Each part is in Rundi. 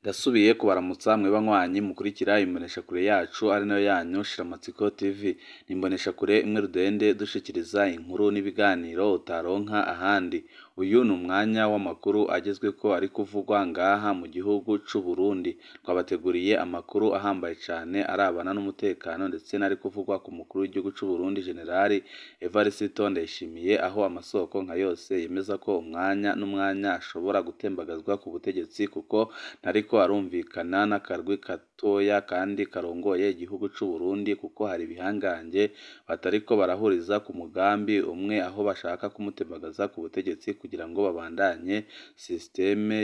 Ndasubiye kubaramutsa mwe banywanyi mukurikira imboneshakure yacu ari nayo yanyu Shiramatsiko TV. Ni imboneshakure imwe rudende dushikiriza inkuru n'ibiganiro utaronka ahandi. Uyu ni umwanya w'amakuru agezweko ari kuvugwa ngaha mu gihugu c'u Burundi. Twabateguriye amakuru ahambaye cane arabana n'umutekano ndetse n'ari kuvugwa ku mukuru w'igihugu c'u Burundi General Evariste Ndayishimiye, aho amasoko nka yose yemeza ko umwanya n'umwanya ashobora gutembagazwa ku butegetsi kuko ntariko arumvikana n'akarwi gatoya kandi karongoye igihugu c'u Burundi, kuko hari ibihangange batariko barahuriza ku mugambi umwe aho bashaka kumutembagaza ku butegetsi kugira ngo babandanye systeme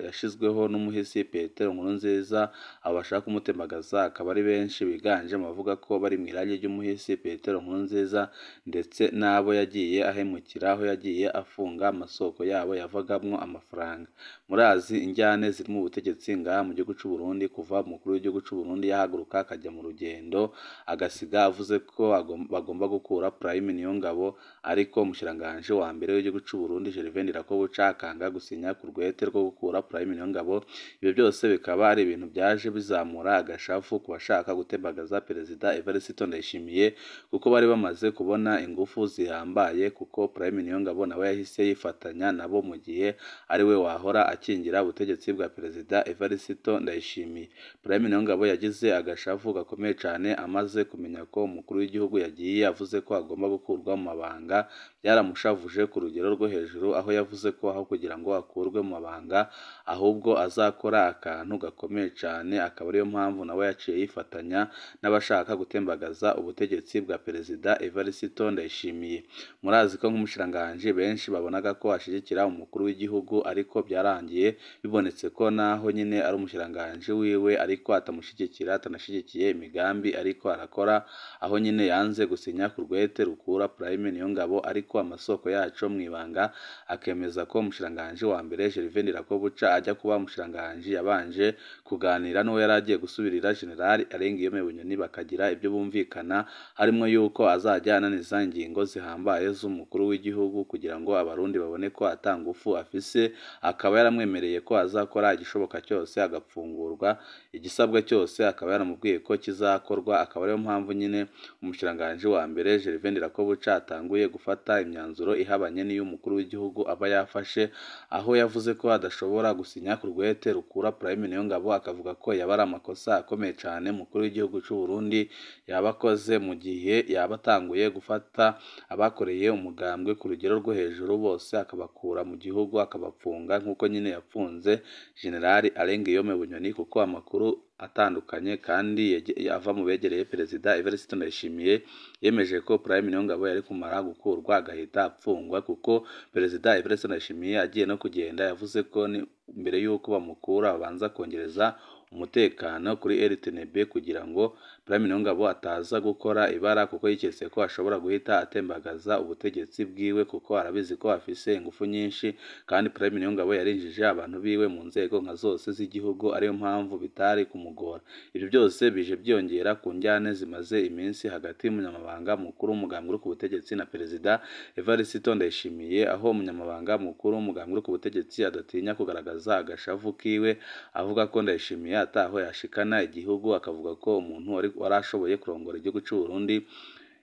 yashizweho n'umuhisi Petero Nkurunziza. Abo bashaka kumutembagaza akaba ari benshi biganje mu bavuga ko bari mw'iragi ry'umuhisi Petero Nkurunziza ndetse n'abo yagiye ahemukira, aho yagiye afunga amasoko yabo yavagamwo amafaranga. Murazi injyane ziri mu butegetsi ngaha mu gihugu c'u Burundi kuva umukuru w'igihugu c'u Burundi yahaguruka akajya mu rugendo agasiga avuze ko bagomba gukura Prime Niyongabo, ariko umushikiranganji wa mbere w'igihugu c'u Burundi Gervais Ndirakobuca akanga gusinya ku rwete rwo gukura Prime Niyongabo. Ibyo byose bikaba ari ibintu byaje bizamura agashavu ku bashaka gutembagaza Perezida Evariste Ndayishimiye, kuko bari bamaze kubona ingufu zihambaye, kuko Prime Niyongabo nawe yahise yifatanya nabo mu gihe ariwe wahora akingira ubutegetsi bwa Perezida Evariste Ndayishimiye. Prime Niyongabo yagize agashavu gakomeye cane amaze kumenya ko umukuru w'igihugu yagiye avuze ko agomba gukurwa mu mabanga. Byaramushavuje ku rugero rwo hejuru, aho yavuze ko aho kugira ngo akurwe mu mabanga ahubwo azakora akantu gakomeye cane, akaba ariyo mpamvu nawe yaciye yifatanya n'abashaka gutembagaza ubutegetsi bwa Perezida Evariste Ndayishimiye. Murazi ko nk'umushikiranganji benshi babonaga ko ashigikira umukuru w'igihugu, ariko byarangiye bibonetse ko naho nyine ari umushikiranganji wiwe ariko atamushigikira, atanashigikiye imigambi ariko arakora, aho nyine yanze gusinya ku rwete rukura Prime Niyongabo. Ariko amasoko yacu mw'ibanga akemeza ko umushikiranganji wa mbere Gervais Ndirakobuca ajya kuba umushikiranganji yabanje kuganira n'uwo yari agiye gusubirira General Alain Guillaume Bunyoni, bakagira ibyo bumvikana harimwo yuko azajya ananiza ingingo zihambaye z'umukuru w'igihugu kugira ngo abarundi babone ko ata ngufu afise. Akaba yaramwemereye ko azakora igishoboka cyose agapfungurwa, igisabwa cyose akaba yaramubwiye ko kizakorwa. Akaba ariyo mpamvu nyine umushikiranganji wa mbere Gervais Ndirakobuca atanguye gufata imyanzuro ihabanye n'iy'umukuru w'igihugu aba yafashe, aho yavuze ko adashobora gusinya ku rwete rukura Prime Niyongabo, akavuga ko yaba ari amakosa akomeye cane umukuru w'igihugu c'u Burundi yaba akoze mu gihe yaba atanguye gufata abakoreye umugambwe ku rugero rwo hejuru bose akabakura mu gihugu akabapfunga, nk'uko nyine yapfunze General Alain Guillaume Bunyoni, kuko amakuru atandukanye kandi ava mu begereye Perezida Evariste Ndayishimiye yemeje ko Prime Niyongabo yari kumara gukurwa agahita apfungwa, kuko Perezida Evariste Ndayishimiye agiye no kugenda yavuze ko mbere y'uko bamukura babanza kongereza umutekano kuri RTNB kugira ngo Prime Niyongabo ataza gukora ibara, kuko yiketse ko ashobora guhita atembagaza ubutegetsi bwiwe, kuko arabizi ko afise ingufu nyinshi kandi Prime Niyongabo yarinjije abantu biwe mu nzego nka zose z'igihugu, ariyo mpamvu bitari kumugora. Ibyo byose bije byongera ku njyane zimaze iminsi hagati y'umunyamabanga mukuru w'umugambwe uri ku butegetsi na Perezida Evariste Ndayishimiye, aho umunyamabanga mukuru w'umugambwe uri ku butegetsi adatinya kugaragaza agashavu kiwe avuga ko Ndayishimiye ataho yashikana igihugu, akavuga ko umuntu warashoboye kurongora igihugu c'u Burundi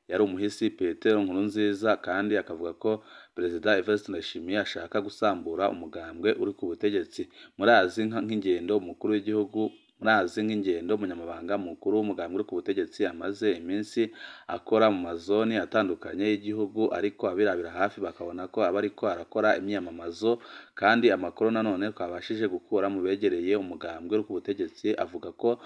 yari umuhisi Petero Nkurunziza, kandi akavuga ko Perezida Evariste Ndayishimiye ashaka gusambura umugambwe uri ku butegetsi. Murazi nk'ingendo umukuru w'igihugu, murazi nk'ingendo umunyamabanga mukuru w'umugambwe uri ku butegetsi amaze iminsi akora mu mazoni atandukanye y'igihugu, ariko abirabira hafi bakabona ko aba ariko arakora imyiyamamazo. Kandi amakuru nanone twabashije gukura mu begereye umugambwe uri ku butegetsi avuga ko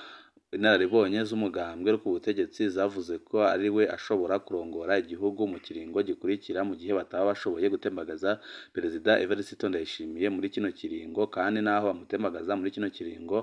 inararibonye z'umugambwe uri ku butegetsi zavuze ko ari we ashobora kurongora igihugu mu kiringo gikurikira, mu gihe bataba bashoboye gutembagaza Perezida Evariste Ndayishimiye muri kino kiringo. Kandi naho bamutembagaza muri kino kiringo,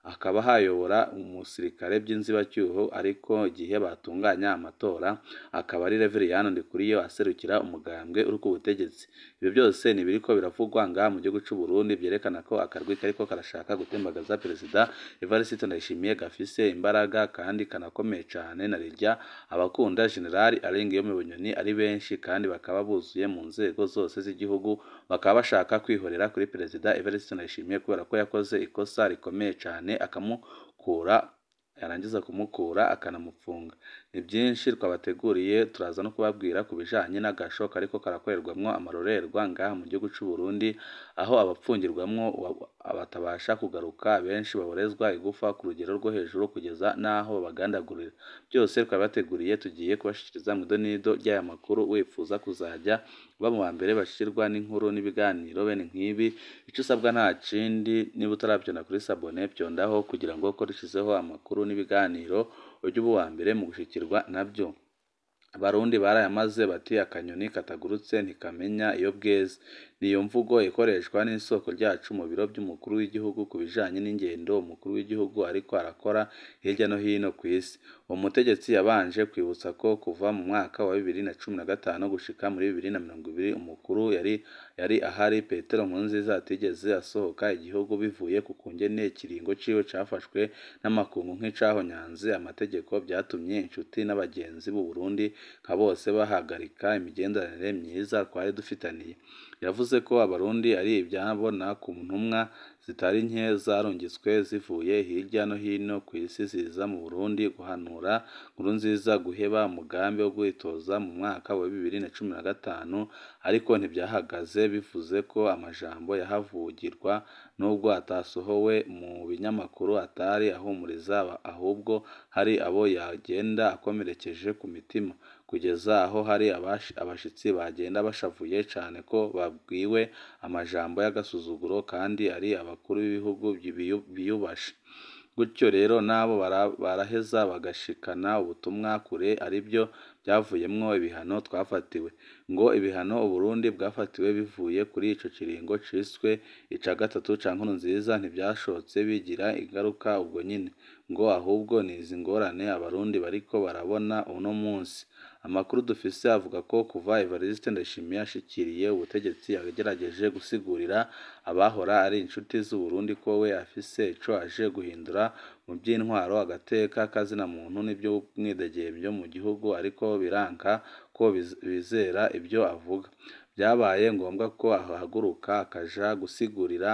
Hakaba hayobora umusirikare by'inzibacyuho, ariko igihe batunganya amatora akaba ari Reveriyani Ndikuriyo aserukira umugambwe uri ku butegetsi. Ibyo byose ni ibiriko biravugwa ngaha mu gihugu c'u Burundi, vyerekana ko akarwi kariko karashaka gutembagaza Perezida Evariste Ndayishimiye gafise imbaraga kandi kanakomeye cane, na rirya abakunda General Alain Guillaume Bunyoni ari benshi kandi bakaba buzuye mu nzego zose z'igihugu, bakaba bashaka kwihorera kuri Perezida Evariste Ndayishimiye kubera ko yakoze ikosa rikomeye cane akamukura, yarangiza kumukura akanamufunga. Ni byinshi twabateguriye, turaza no kubabwira ku bijanye n'agasho kariko karakorerwamwo amarorerwa ngaha mu gihugu c'u Burundi, aho abapfungirwamwo batabasha kugaruka, benshi baborezwa igufa ku rugero rwo hejuru kugeza n'aho babagandagurira. Byose twabateguriye, tugiye kubashikiriza mu idonido ry'aya makuru. Wifuza kuzajya uba mu ba mbere bashirwa n'inkuru n'ibiganiro bene nk'ibi, ico usabwa nta kindi, niba utaravyonda kuri sabone vyondaho kugira ngo ko dushizeho amakuru n'ibiganiro ujye uba uwa mbere mu gushikirwa nabyo. Abarundi barayamaze bati akanyoni katagurutse ntikamenya iyo bweze. Niyo mvugo ikoreshwa n'isoko ryacu mu biro by'umukuru w'igihugu ku bijanye n'ingendo umukuru w'igihugu ariko arakora hirya no hino ku isi. Uwo mutegetsi yabanje kwibutsa ko kuva mu mwaka wa 2015 gushika muri 2020 umukuru yari ahari Petero Nkurunziza atigeze asohoka igihugu bivuye ku kungene ikiringo ciwe cafashwe n'amakungu nk'icahonyanze amategeko, vyatumye inshuti n'abagenzi b'u Burundi nka bose bahagarika imigenderanire myiza twari dufitaniye. Yavuze ko Abarundi ari ivyabona ku ntumwa zitari nke zarungitswe zivuye hirya no hino ku isi ziza mu Burundi guhanura Nkurunziza guheba umugambi wo kwitoza mu mwaka wa 2015, ariko ntivyahagaze. Bivuze ko amajambo yahavugirwa nubwo atasohowe mu binyamakuru atari ahumuriza, ahubwo hari abo yagenda akomerekeje ku mitima, kugeza aho hari abashitsi bagenda bashavuye cane ko babwiwe amajambo y'agasuzuguro kandi ari abakuru b'ibihugu biyubashe. Gutyo rero nabo baraheza bagashikana ubutumwa kure, aribyo byavuyemwo ibihano twafatiwe. Ngo ibihano Uburundi bwafatiwe bivuye kuri ico kiringo ciswe ica gatatu ca Nkurunziza ntivyashotse bigira ingaruka ubwo nyene, ngo ahubwo ni izi ngorane Abarundi bariko barabona uno munsi. Amakuru dufise avuga ko kuva Evariste Ndayishimiye ashikiriye ubutegetsi yagerageje gusigurira abahora ari inshuti z'u Burundi ko we afise ico aje guhindura mu by'intwaro, agateka kazina muntu n'ivy'umwidegemvyo mu gihugu, ariko biranka ko bizera ibyo avuga. Byabaye ngombwa ko ahaguruka akaja gusigurira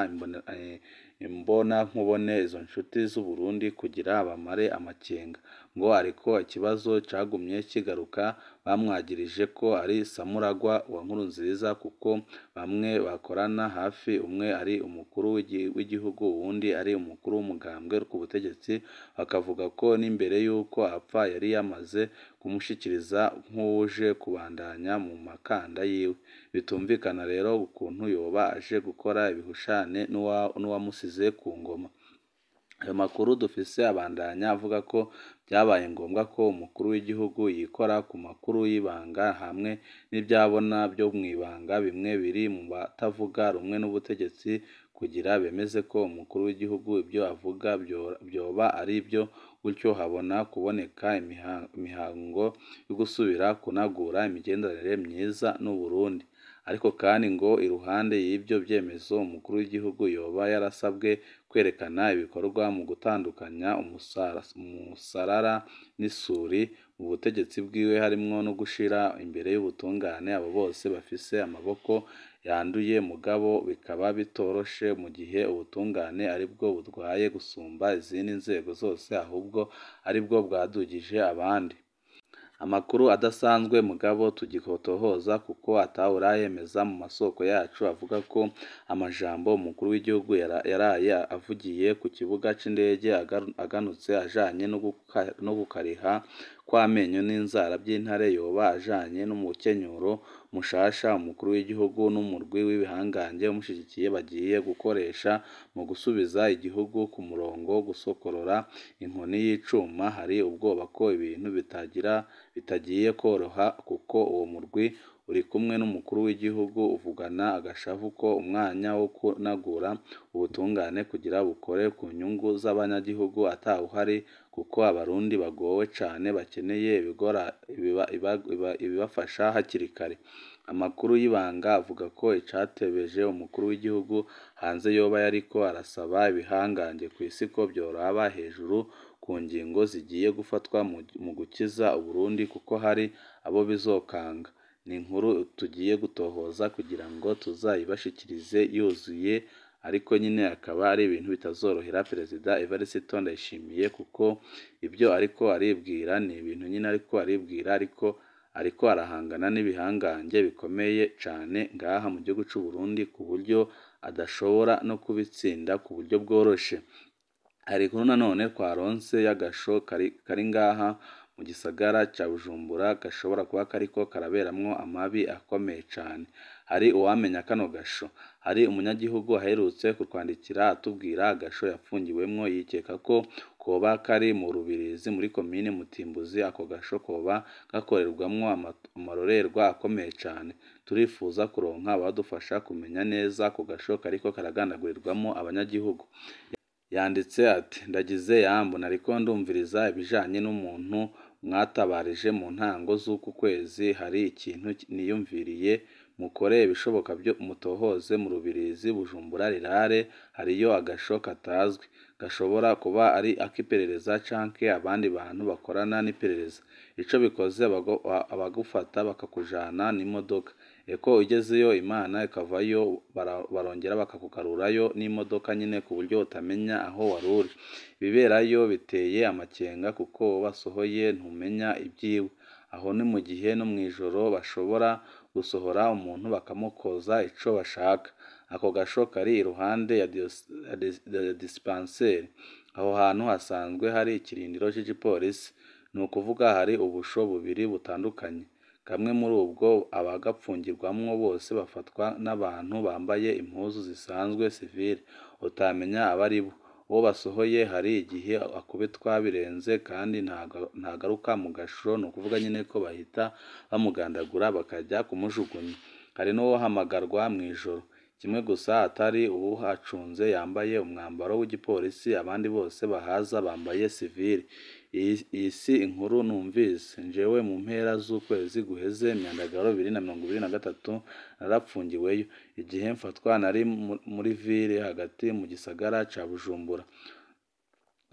imbonankubone izo nshuti z'u Burundi kugira bamare amakenga. Ngo ariko ikibazo cagumye kigaruka, bamwagirije ko ari Samuragwa wa Nkurunziza kuko bamwe bakorana hafi, umwe ari umukuru w'igihugu uwundi ari umukuru w'umugambwe ku butegetsi, bakavuga ko n'imbere y'uko apfa yari yamaze kumushikiriza nk'uwuje kubandanya mu makanda yiwe. Bitumvikana rero ukuntu yoba aje gukora ibihushane n'uwamusize ku ngoma. Ayo makuru dufise abandanya avuga ko byabaye ngombwa ko umukuru w'igihugu yikora ku makuru y'ibanga hamwe n'ivyabona vyo mw'ibanga bimwe biri mu batavuga rumwe n'ubutegetsi kugira bemeze ko umukuru w'igihugu ibyo avuga vyoba ari byo, gutyo habona kuboneka imihango yo gusubira kunagura imigenderanire myiza n'u Burundi. Ariko kandi ngo iruhande y'ibyo vyemezo umukuru w'igihugu yoba yarasabwe kwerekana ibikorwa mu gutandukanya umusarara n'isuri mu butegetsi bwiwe, harimwo no gushira imbere y'ubutungane abo bose bafise amaboko yanduye, mugabo bikaba bitoroshe mu gihe ubutungane aribwo budwaye gusumba izindi nzego zose, ahubwo aribwo bwadugije abandi. Amakuru adasanzwe mugabo tugikotohoza kuko atawurayemeza mu masoko yacu, avuga ko amajambo umukuru w'igihugu yaraye avugiye ku kibuga c'indege aganutse ajanye no gukariha kw'amenyo n'inzara by'intare yoba ajanye n'umukenyuro mushasha umukuru w'igihugu n'umurwi w'ibihangange umushigikiye bagiye gukoresha mu gusubiza igihugu ku murongo, gusokorora inkoni y'icuma. Hari ubwoba ko ibintu bitagiye koroha kuko uwo murwi Uri kumwe n'umukuru w'igihugu uvugana agashavu ko umwanya wo kunagura ubutungane kugira bukore ku nyungu z'abanyagihugu atawuhari, kuko abarundi bagowe cane bakeneye ibibafasha hakiri kare. Amakuru y'ibanga avuga ko icatebeje umukuru w'igihugu hanze yoba yariko arasaba ibihangange kw'isi ko vyoraba hejuru ku ngingo zigiye gufatwa mu gukiza Uburundi, kuko hari abo bizokanga. Ni inkuru tugiye gutohoza kugira ngo tuzayibashikirize yuzuye, ariko nyine akaba ari ibintu bitazorohera Perezida Evariste Ndayishimiye, kuko ibyo ariko aribwira ni ibintu nyine ariko aribwira, ariko arahangana n'ibihangange bikomeye cane ngaha mu gihugu c'u Burundi, ku buryo adashobora no kubitsinda ku buryo bworoshe. Hari inkuru nanone twaronse y'agasho kari ngaha mu gisagara ca Bujumbura gashobora kuba kariko karaberamwo amabi akomeye cane. Hari uwamenya kano gasho? Hari umunyagihugu aherutse kutwandikira atubwira agasho yapfungiwemwo, yikeka ko koba kari mu Rubirizi muri komine Mutimbuzi. Ako gasho koba gakorerwamwo amarorerwa akomeye cane. Turifuza kuronka abadufasha kumenya neza ako gasho kariko karagandagurirwamwo abanyagihugu. Yanditse ati: "Ndagize yambu, nariko ndumviriza ibijanye n'umuntu mwatabarije mu ntango z'uku kwezi, hari ikintu niyumviriye, mukore ibishoboka byo mutohoze mu Rubirizi Bujumbura rirare, hariyo agasho katazwi, gashobora kuba ari ak'iperereza canke abandi bantu bakorana n'iperereza. Ico bikoze abagufata bakakujana n'imodoka, eko ugezeyo Imana ikavayo barongera bakakugarurayo n'imodoka nyine, ku buryo utamenya aho wari uri. Ibiberayo biteye amakenga, kuko uwo basohoye ntumenya ibyiwe. Aho ni mu gihe no mw'ijoro bashobora gusohora umuntu bakamukoza ico bashaka. Ako gasho kari iruhande ya dispensaire. Aho hantu hasanzwe hari ikirindiro c'igipolisi, ni ukuvuga hari ubusho bubiri butandukanye. Kamwe muri ubwo abagapfungirwamwo bose bafatwa n'abantu bambaye impuzu zisanzwe sivile, utamenya abaribo. Uwo basohoye hari igihe akubitwa birenze kandi ntagaruka mu gasho, ni ukuvuga nyine ko bahita bamugandagura bakajya kumujugunya. Hari n'uwohamagarwa mw'ijoro, kimwe gusa atari uwuhacunze yambaye umwambaro w'igipolisi, abandi bose bahaza bambaye sivile. Iyi si inkuru numvise, jewe mu mpera z'ukwezi guheze Myandagaro 2023 narapfungiweyo. Igihe mfatwa nari muri ville hagati mu gisagara ca Bujumbura.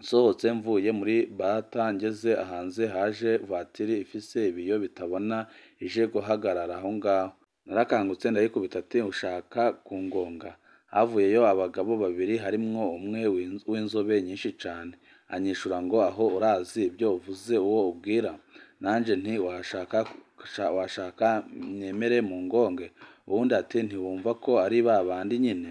Nsohotse mvuye muri bata ngeze hanze haje vatiri ifise ibiyo bitabona ije guhagarara aho ngaho. Narakangutse ndayikubita ati ushaka kungonga. Havuyeyo abagabo babiri harimwo umwe w'inzobe nyinshi cane. Anyishura ngo aho urazi ibyo uvuze uwo ubwira? Nanje nti washaka nemere mu ngonge. Uwundi ati ntiwumva ko ari babandi nyine.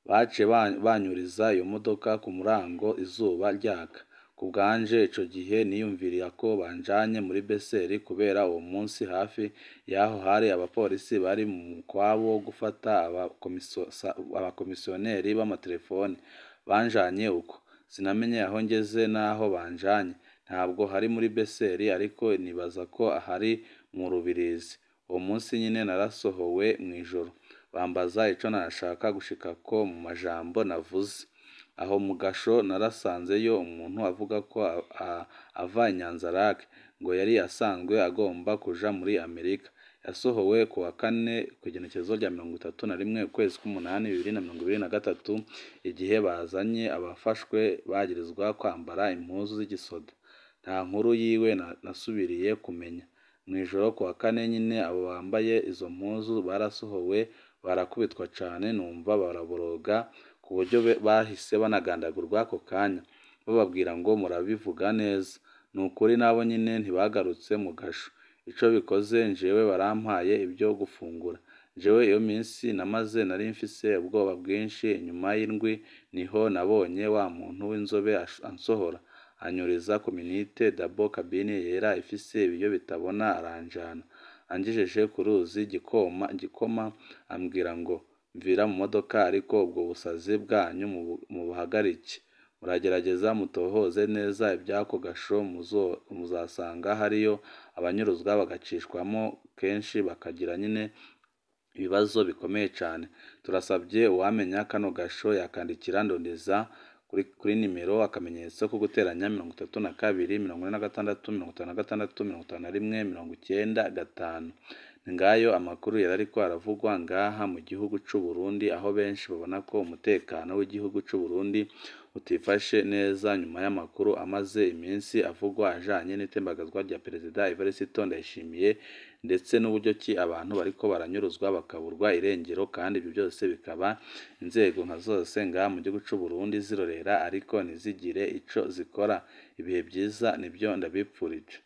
Baciye banyuriza iyo modoka ku murango izuba ryaka. Ku bwanje ico gihe niyumvira ko banjanye muri Beseri, kubera uwo munsi hafi yaho hari abapolisi bari mu mukwabo wo gufata abakomisiyoneri b'amatelefone. Banjanye uko sinamenye aho ngeze n'aho banjanye. Ntabwo hari muri Beseri, ariko nibaza ko hari mu Rubirizi. Uwo munsi nyine narasohowe mw'ijoro, bambaza ico nashaka gushikako mu majambo navuze. Aho mu gasho narasanzeyo umuntu avuga ko ava i Nyanzarake, ngo yari asanzwe agomba kuja muri Amerika. Yasohowe ku wa kane kw'igenekerezo rya 31 ukwezi k'umunani 2023, igihe bazanye abafashwe bagirizwa kwambara impuzu z'igisoda. Nta nkuru yiwe nasubiriye kumenya. Mw'ijoro ku wa kane nyine abo bambaye izo mpuzu barasohowe barakubitwa cane, numva baraboroga ku buryo bahise banagandagurwa ako kanya, bababwira ngo murabivuga neza. Ni ukuri nabo nyine ntibagarutse mu gasho. Ico bikoze njewe barampaye ibyo gufungura. Jewe iyo minsi namaze nari mfise ubwoba bwinshi. Inyuma y'indwi niho nabonye wa muntu w'inzobe ansohora, anyuriza ku minite dabo kabine yera ifise ibiyo bitabona, aranjana. Angejeje ku ruzi Gikoma ambwira ngo mvira mu modoka, ariko ubwo busazi bwanyu mubuhagarike. Muragerageza mutohoze neza iby'ako gasho, muzasanga hariyo abanyuruzwa bagacishwamo kenshi bakagira nyine ibibazo bikomeye cane. Turasabye uwamenya kano gasho yakandikira Ndondeza kuri nimero akamenyetso ko guteranya 32 46 56 51 95. Ngayo amakuru yarariko aravugwa ngaha mu gihugu c'u Burundi, aho benshi babona ko umutekano w'igihugu c'u Burundi utifashe neza nyuma y'amakuru amaze iminsi avugwa ajanye n'itembagazwa rya Perezida Evariste Ndayishimiye, ndetse n'uburyo ki abantu bariko baranyuruzwa bakaburwa irengero, kandi ibyo byose bikaba inzego nka zose ngaha mu gihugu c'u Burundi zirorera ariko ntizigire ico zikora. Ibihe byiza nibyo ndabipfurije.